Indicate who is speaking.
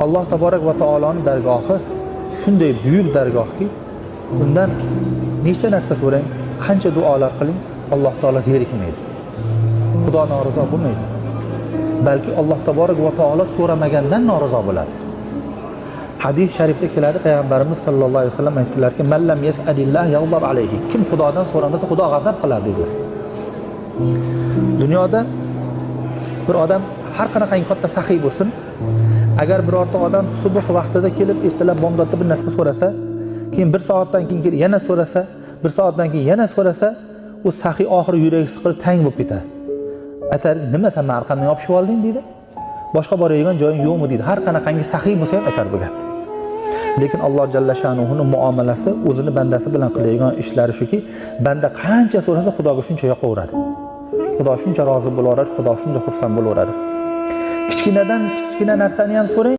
Speaker 1: Alloh taborak va taoloning dargohi shunday buyuk dargohki, undan nechta narsa so'rang, qancha duolar qiling, Alloh taolo zerikmaydi. Xudo norozi bo'lmaydi. Balki Alloh taborak va taolo so'ramagandan norozi bo'ladi. Hadis sharifda keladi, payg'ambarimiz sallallohu alayhi vasallam aytdilarki, "Man lam yas'alillah yaghdab alayhi." Kim Xudodan so'ramasa, Xudo g'azab qiladi dedilar. Dunyoda bir odam har qanaqangi katta saxiy bo'lsin, agar birorta odam subh vaqtida kelib ertalab bomdodda bir narsa so'rasa, keyin bir soatdan keyin kelib yana so'rasa, bir soatdan keyin yana so'rasa, u saxiy oxiri yuragi siqilib tang bo'lib ketadi. Aytar, nima sen meni arqamdan yopishib olding deydi. Boshqa boradigan joying yo'qmi deydi. Har qanaqangi saxiy bo'lsa ham aytar bu gapni. Lekin Alloh jalla sha'nuhuning muomalasi o'zini bandasi bilan qiladigan ishlari shuki, banda qancha so'rasa Xudoga shuncha yoqaveradi. Xudo shuncha rozi bo'laveradi, Xudo shuncha xursand bo'laveradi. Kichkinadan kichkina narsani ham so'rang.